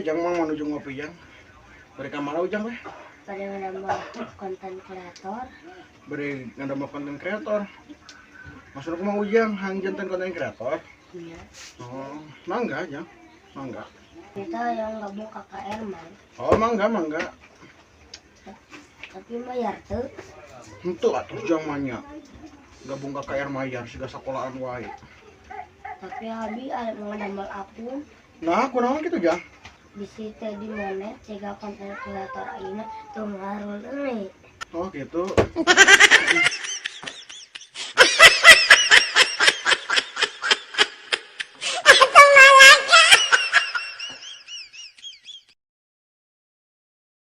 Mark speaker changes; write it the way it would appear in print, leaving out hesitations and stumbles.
Speaker 1: Jang, Mang menuju ngopi, Jang. Bade ka mana Ujang teh?
Speaker 2: Bade nambah konten kreator.
Speaker 1: Bade ngadamel konten kreator. Maksudna kumaha Ujang hayang janten konten kreator?
Speaker 2: Iya.
Speaker 1: Oh, mangga, Jang. Mangga.
Speaker 2: Kita yang gabung KKR, Mang.
Speaker 1: Oh, mangga, mangga.
Speaker 2: Tapi mayar tuh?
Speaker 1: Henteu atuh, Jang, mah nya. Gabung KKR mayar siga sakolahan wae.
Speaker 2: Tapi abi ada mau nambah akun.
Speaker 1: Nah, kunaon kitu, Jang?
Speaker 2: Bisi teh di monet siga konten kreator ayeuna tuh ngarul ini.
Speaker 1: Oh, gitu.